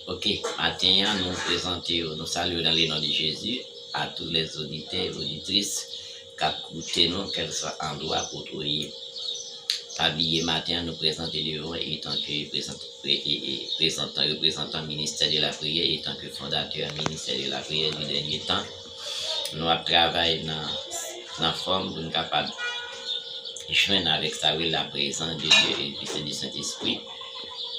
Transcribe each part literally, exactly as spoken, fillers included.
Ok, maten an, nou prezante yo, nou salye yo dans le nom de Jésus, à tous les auditeurs et auditrices k ap koute nou, kèlkeswa andwa kote w ye. Pa bliye, maten an, nou prezante devan etanke prezant-, e, e, e, prezantan, reprezantan Ministè de la Priyè, etanke fondatè Ministè de la Priyè du Dernier Temps. Nou ap travay nan, nan fòm pou nou kapab jwenn avèk sa yo rele la prezans de Dye e du Sentespri.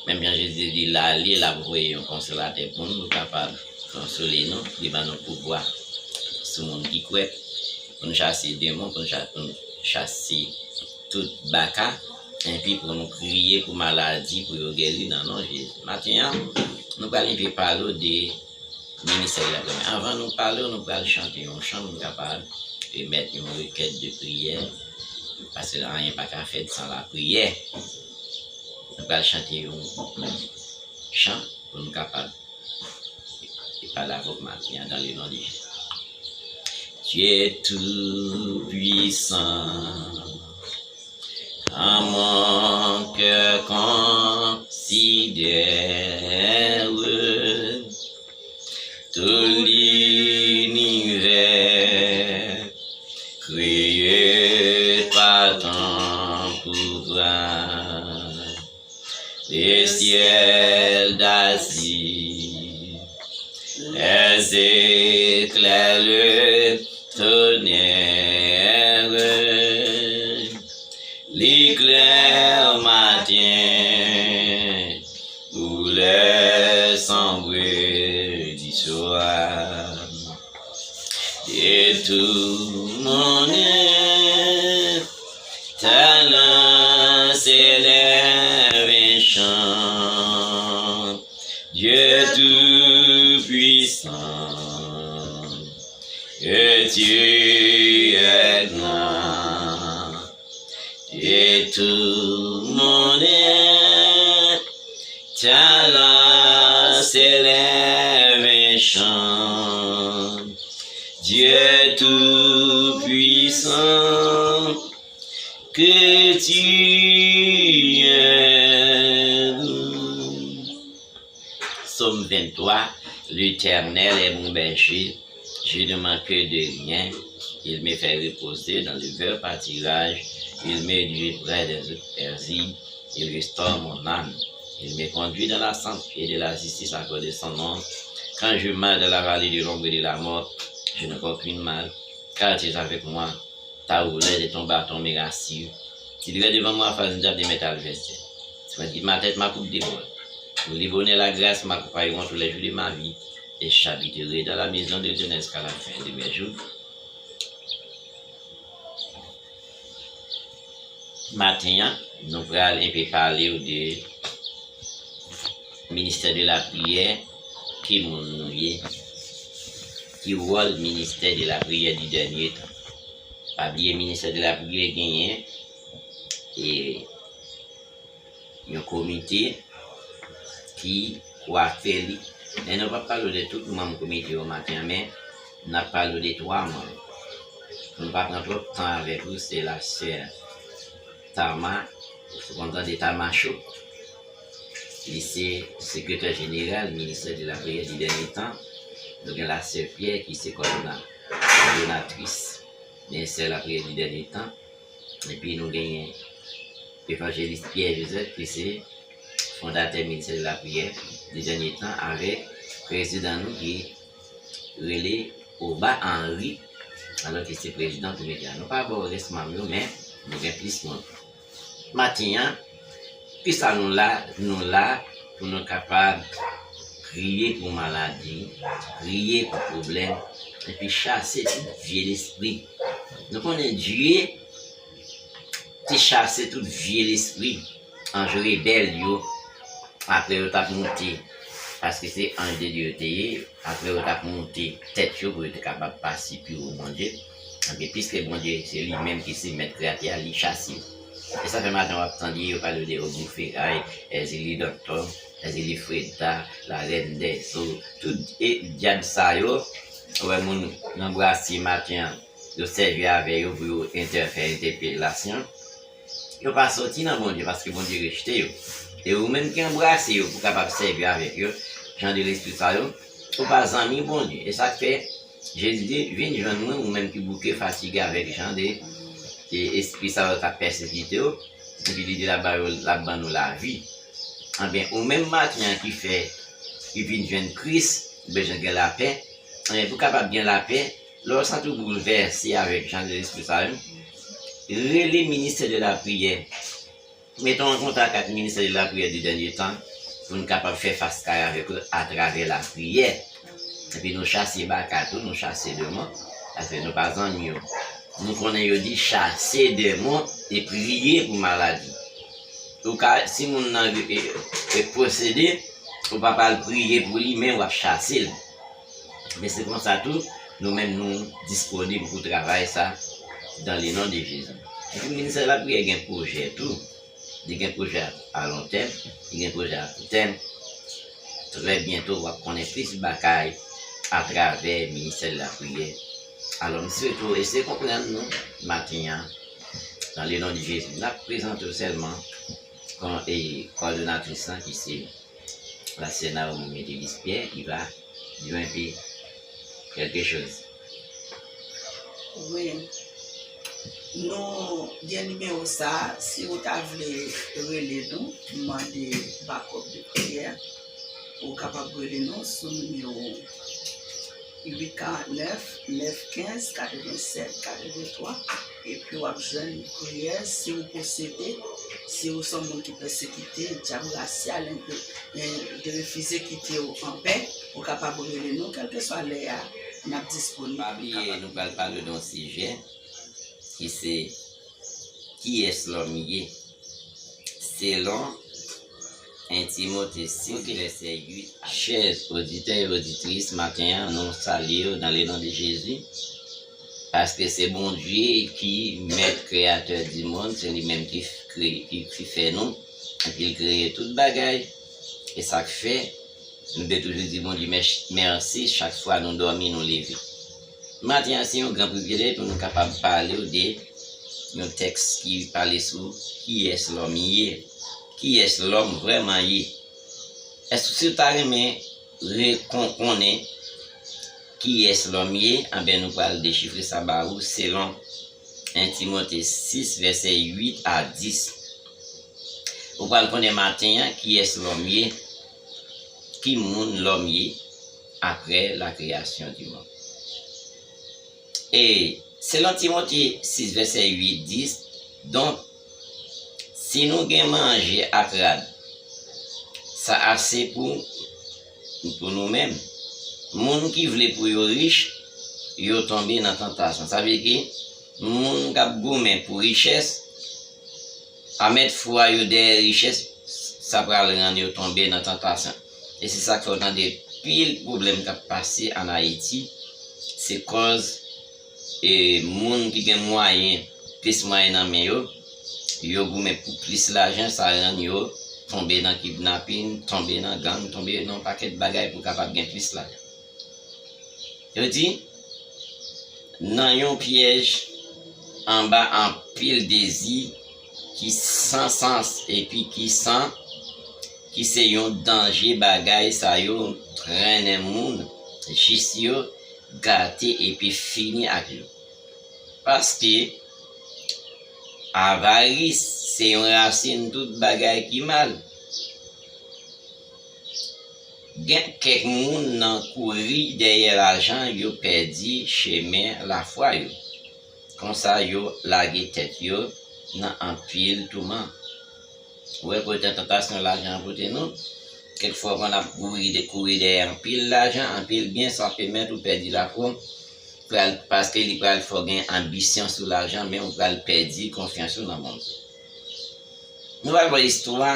Menm jan Jezi di l ale, l ap voye yon konsolatè pou nou, pou kapab konsole nou, li ban nou pouvwa sou moun ki kwè, pou nou chase demon, pou nou cha-, pou nou chase tout baka, enpi pou nou priye pou maladi, pou yo geri nan non Jezi. Maten an, nou pral enpe pale w de ministè de la priyè. Anvan nou pale w, nou pral chante yon chan pou nou kapab remèt yon rekèt de priyè, paske anyen pa ka fèt san lapriyè. Nou pral chante yon chan pou nou kapab pale avèk maten an dans le nom de Jésus. Dieu Tout-Puissant, quand mon cœur considère tout l'univers créé par ton pouvoir, le ciel d'Asie, les éclairs, le tonnerre, l'éclair matin ou les sombres du soir. Et tout mon être t'allant s'élève un chant. Dieu Tout-Puissant, et tu es grand. Et tout mon être t'allant s'élève un chant. Dieu Tout-Puissant, que tu es. Psaume vingt-trois. L'Éternel est mon berger, je ne manquerai de rien. Il me fait reposer dans de verts pâturages, il me dirige près des eaux paisibles, il restaure mon âme. Il me conduit dans la sainteté de la justice à cause de son nom. Quand je marche dans la vallée de l'ombre et de la mort, je n'aurai aucun mal, car tu es avec moi. Ta roulette et ton bâton me rassurent. Tu dresses devant moi en face d'un diable et mes adversaires. Tu m'as dit, ma tête m'a coupé des bol. Pour les bonnes la grâce m'accompagneront tous les jours de ma vie, et j'habiterai dans la maison de l'Éternel jusqu'à la fin de mes jours. Maten an, nou pral enpe pale w de ministè de la priyè, ki moun nou ye, ki wòl ministè de la priyè di dènye tan. Pa bliye, ministè de la priyè genyen e yon komite ki kwafe li. Men nou p ap pale w de tout manm komite yo maten an, men n ap pale w de twa manm. Pou nou pa pran twòp tan avèk ou, se la sè Tama, ou konn tande Tama Cho. Li se sekretè jeneral ministè de la priyè di dènye tan. Nou gen la sè Pyè ki se kòdona-, kòdonatris ministè la priyè di dènye tan. Epi nou genyen evanjelis Pierre Joseph ki se fondatè ministè de la priyè di dènye tan avèk prezidan nou ki rele Oba Henry, alò ki se prezidan komite a. Nou pa ba w rès manm yo, men nou gen plis moun. Maten an, kisa nou la? Nou la pou nou kapab priye pou maladi, priye pou pwoblèm, epi chase tout vye lespri. Nou konnen Dye te chase tout vye lespri, anj rebèl yo, apre yo t ap moute, paske se anj de Dye yo te ye, apre yo t ap moute tèt yo pou yo te kapab pase pi wo Bondye. Ebyen, piske Bondye se li menm ki se mèt kreyatè a, li chase yo. E sa fè maten w ap tande yo pale de Ogou Feray, Èzili Dòktò, Èzili Freda, Larèn Dèzo, tout e dyab sa yo, ou wè moun nan brasye maten an, yo sèvi avè yo pou yo entè-, fè entèpelasyon. Yo pa soti nan Bondye paske Bondye rejte yo. E ou menm ki anbrase yo pou kapab sèvi avèk yo, jan de lespri sa yo, ou pa zanmi Bondye. E sa k fè Jezi di, vin jwenn mwen, ou menm ki bouke, fatige avèk jan de, de espri sa yo k ap pèsekite w, epi li di l ap ba yo, l ap ban nou lavi. Anben, ou menm maten an ki fè, ki vin jwenn Kris, ou bezwen gen lapè. Anben, pou w kapab gen lapè, lè w santi w boulvèse avèk jan de lespri sa yo, rele ministè de lapriyè. Mete w an kontak ak ministè de lapriyè de dènye tan pou n kapab fè fas kare avèk ou atravè lapriyè. Epi nou chase baka tou, nou chase demon, paske nou pa zanmi yo. Nou konnen yo di chase demon e priye pou maladi. Ou ka, si moun nan e, e, e posede, ou pa pral priye pou li, men w ap chase l. Men se konsa tou, nou menm nou disponib pou travay sa, dans le nom de Jésus. Epi ministè lapriyè gen pwojè tou. Li gen pwojè a, a lon tèm, li gen pwojè a kou tèm. Trè byento, w ap konnen plis bagay atravè ministè lapriyè. Alò, m swete w eseye konprann nou maten an. Dans le nom de Jésus, n ap prezante w sèlman kon, e, kòdonatris lan ki se la sè Naomi Métélis Pierre ki va di w enpe kèlke choz. Wi. Nou gen nimewo sa a, si ou ta vle rele nou, mande bakòp de priyè, ou kapab rele nou sou nimewo uit karant nèf, nèf kenz, katrevennsèt, katrevenntwa, epi w ap jwenn priyè si ou posede, si ou se yon moun ki pèsekite, dyab rasyal, enpe, e, te refize kite w anpè, ou kapab rele nou, kèlkeswa lè a, n ap disponib. Pa bliye, nou pral pale de yon sijè ki se, kiyès lòm ye? Selon en Timote sis, vèsè uit a dis. Chè oditè e oditris, maten an, nou salye w dans le nom de Jésus, paske se Bondye ki mèt, kreyatè di mond, se li menm ki f-, kre-, ki, ki fè nou, epi l kreye tout bagay. E sa k fè, nou dwe toujou di Bondye mèch-, mèsi chak fwa nou dòmi, nou leve. Maten an, se yon gran privilèj pou nou kapab pale w de yon tèks ki pale sou kiyès lòm ye, kiyès lòm vrèman ye. Èske si w ta renmen rekon-, konnen kiyès lòm ye, anben nou pral dechifre sa ba ou selon en Timote sis, vèsè uit a dis. Ou pral konnen maten an kiyès lòm ye, ki moun lòm ye, après la création du monde. E selon Timote sis, vèsè uit, dis, donk, si nou gen manje ak rad, sa ase pou, pou nou menm. Moun ki vle pou yo rich, yo tonbe nan tantasyon. Sa vle di, moun k ap goumen pou richès, a mèt fwa yo dèyè richès, sa pral rann yo tonbe nan tantasyon. E se sa k fè w tande pil pwoblèm k ap pase ann Ayiti, se kòz, e, moun ki gen mwayen, plis mwayen nan men yo, yo goumen pou plis lajan, sa rann yo tonbe nan kidnapin, tonbe nan gang, tonbe nan yon pakèt bagay pou kapab gen plis lajan. Yo di, nan yon pyèj anba anpil dezi ki san sans epi ki san, ki se yon danje, bagay sa yo trennen moun jis yo gate epi fini ak yo. Paske avaris se yon rasin tout bagay ki mal. Gen kèk moun nan kouri dèyè lajan, yo pèdi chemen lafwa yo. Konsa, yo lage tèt yo nan anpil touman. Ou wè kote tantasyon lajan an pote nou? Kèk fwa, pandan n ap kouri, de, kouri dèyè anpil lajan, anpil byen, sa pèmèt ou pèdi lafwa, pral, paske li pral fè w gen anbisyon sou lajan, men ou pral pèdi konfyans ou nan Bondye. Nou pral wè istwa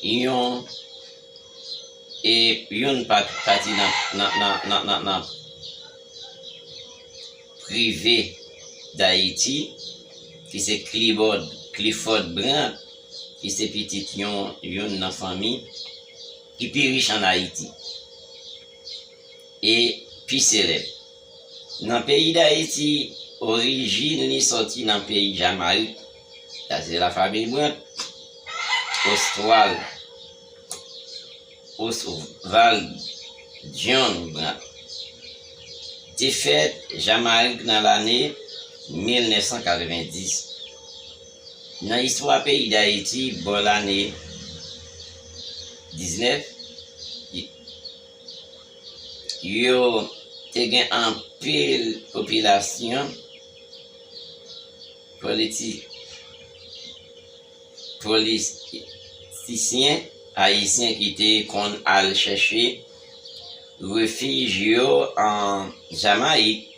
yon, e, youn pa-, pati nan, nan, nan, nan, nan, nan prive Dayiti, ki se Clibord, Clifford Brandt, ki se pitit yon, youn nan fanmi ki pi rich ann Ayiti e pi selèb. Nan peyi Dayiti, orijin li sòti nan peyi Jamayik. Sa se la famille Brandt, Austral, Oswald John Brandt te fèt Jamayik nan lane mil nèf san katrevenndis. Nan istwa peyi Dayiti, bò lane diznèf, yo te gen anpil popilasyon politi-, politisyen ayisyen ki te konn al chèche refij yo an Jamayik.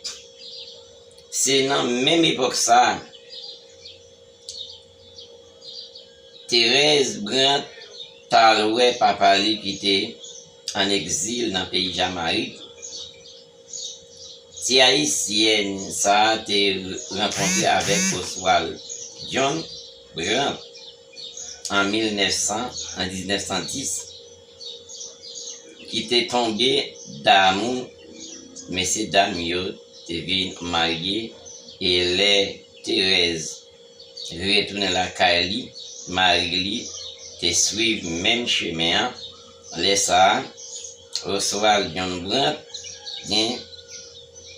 Se nan menm epòk sa a, Thérèse Brandt t al wè papa li ki te ann egzil nan peyi Jamayik. Ti ayisyèn sa a te rankontre avèk Oswald John Brandt an mil nèf san, an diznèf san dis, ki te tonbe damou. Mesye dam yo te vin marye, e lè Thérèse retounen lakay li, mari li te swiv menm chemen an. Lè sa a, Oswald John Brandt gen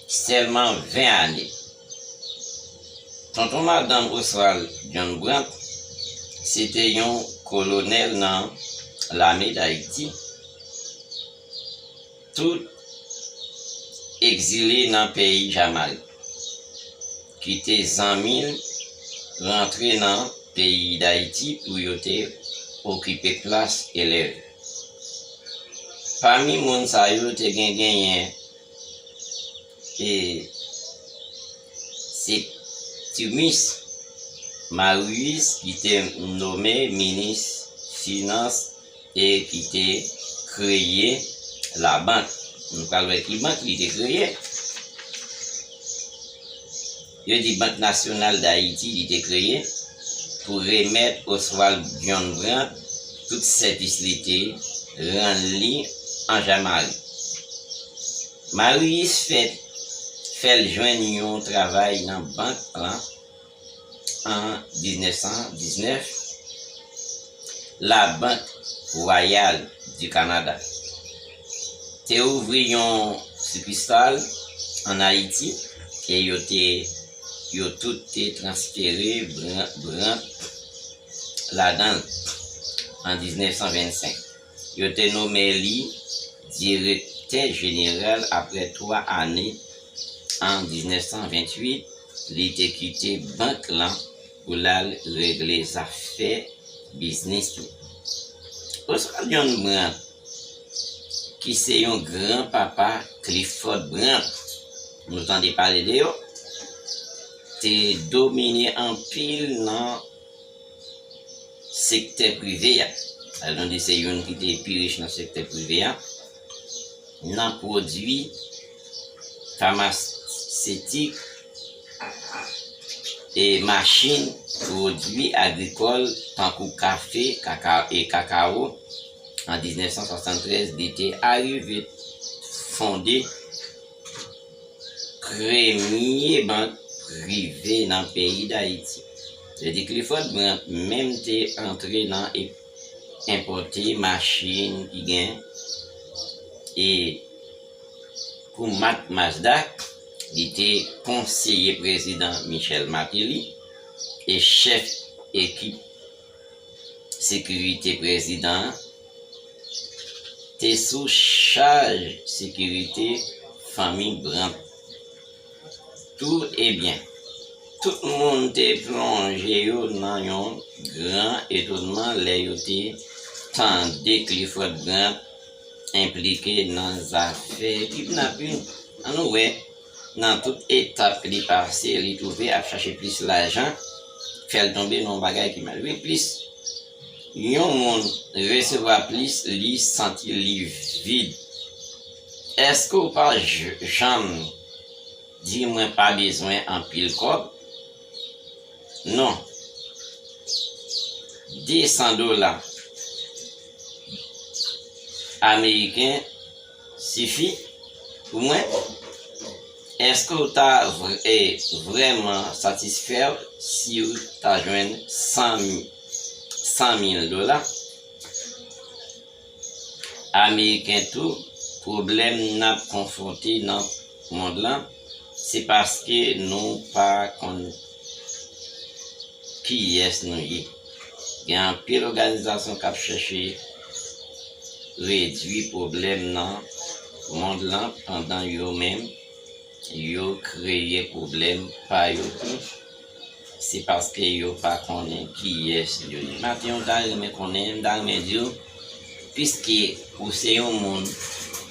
sèlman ven ane. Tonton madanm Oswald John Brandt, se te yon kolonèl nan Lame Dayiti. Tout egzile nan peyi Jamayik, ki te zanmi l, rantre nan peyi Dayiti pou yo te okipe klas elèv. Pami moun sa yo te gen genyen e Septimus Marius ki te nome minis finans e ki te kreye labank. Nou pral wè ki bank li te kreye. Yo di Bank Nasyonal Dayiti li te kreye pou remèt Oswald John Brandt tout sèvis li te rann li an Jamayik. Marius fè, fè l jwenn yon travay nan bank lan an diznèf san diznèf, La Banque Royale du Canada te ouvri yon sikisal ann Ayiti e yo te, yo tout te transfere Bran-, Brandt ladan l an diznèf san vennsenk. Yo te nome li direktè jeneral apre twa ane. An diznèf san venntuit, li te kite bank lan pou l al regle zafè biznis li. Oswald John Brandt, ki se yon granpapa Clifford Brandt, nou tande pale de yo, te domine anpil nan sektè prive a. Sa vle di se youn ki te pi rich nan sektè prive a, nan pwodui famasetik e machin, pwodui agrikòl tankou kafe, kaka-, e kakawo. An diznèf san swasanntrèz, li te arive fonde premye bank prive nan peyi Dayiti. Sa vle di Clifford Brandt menm te antre nan e-, enpòte machin ki gen e pou mak Mazda, li te konseye prezidan Michel Martelly e chèf ekip sekirite prezidan an, te sou chaj sekirite fanmi Brandt. Tou ebyen, tout moun te plonje yo nan yon gran etònman lè yo te tande Clifford Brandt enplike nan zafè kidnapin. Ann nou wè, nan tout etap li pase, li twouve ap chache plis lajan, fè l tonbe nan yon bagay ki mal. Wi, plis yon moun resevwa, plis li santi li vid. Èske w pa j-, janm di mwen pa bezwen anpil kòb? Non. De san dola ameriken sifi pou mwen? Èske w ta vre-, e, vrèman satisfè w si w ta jwenn san mi-, san mil dola? Ameriken tou, pwoblèm n ap konfwonte nan mond lan, se paske nou pa konn kiyès nou ye. Gen anpil òganizasyon k ap chèche redwi pwoblèm nan mond lan, pandan yo menm, yo kreye pwoblèm pa yo tou. Se paske yo pa konnen kiyès yo ye. Maten, ou ta renmen konnen, m ta renmen di w, piske ou se yon moun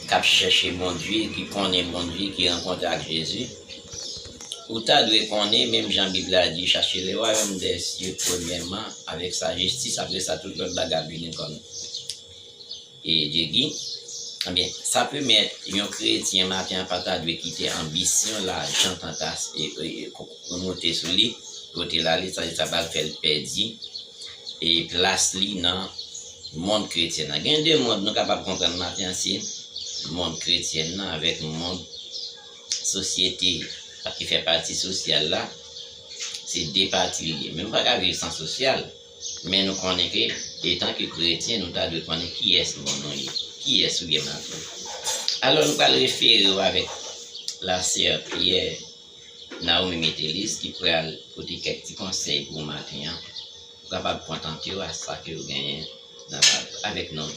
k ap chèche Bondye, ki konnen Bondye, ki rankontre ak Jezi, ou ta dwe konnen, menm jan Bib la di, chache le wayòm dè sye premyèman, avèk sa jistis, apre sa, tout lòt bagay ap vini kòm e Djegi, ebyen, sa pèmèt yon kretyen maten an pa ta dwe kite anbisyon lajan, tantas, e, e, e, ko-, ko-, monte sou li, kote l ale, sa, sa pral fè l pèdi e plas li nan mond kretyen nan. Gen de mond nou kapab konprann maten an, se mond kretyen nan avèk mond sosyete ki fè pati sosyal la. Se de pati li ye. Men nou pa ka viv san sosyal. Men nou konnen ke, etanke kretyen, nou ta dwe konnen kiyès nou, nou ye, kiyès ou ye maten. Alò, nou pral refere w avèk lasè Pyè Naomi Mettelis ki pral pote kèk ti konsèy pou w maten an. Ou kapab kontante w a sa ke w genyen nan lavi avèk nou,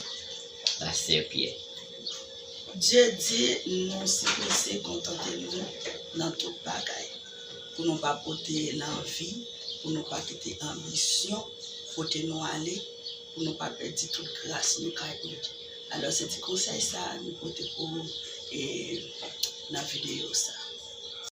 lasè Pyè. Dye di nou sipoze kontante nou nan tout bagay, pou nou pa pote lanvi, pou nou pa kite anbisyon pote nou ale, pou nou pa pèdi tout gras nou kay pèdi. Alò, se ti konsèy sa a nou pote pou ou e, nan videyo sa.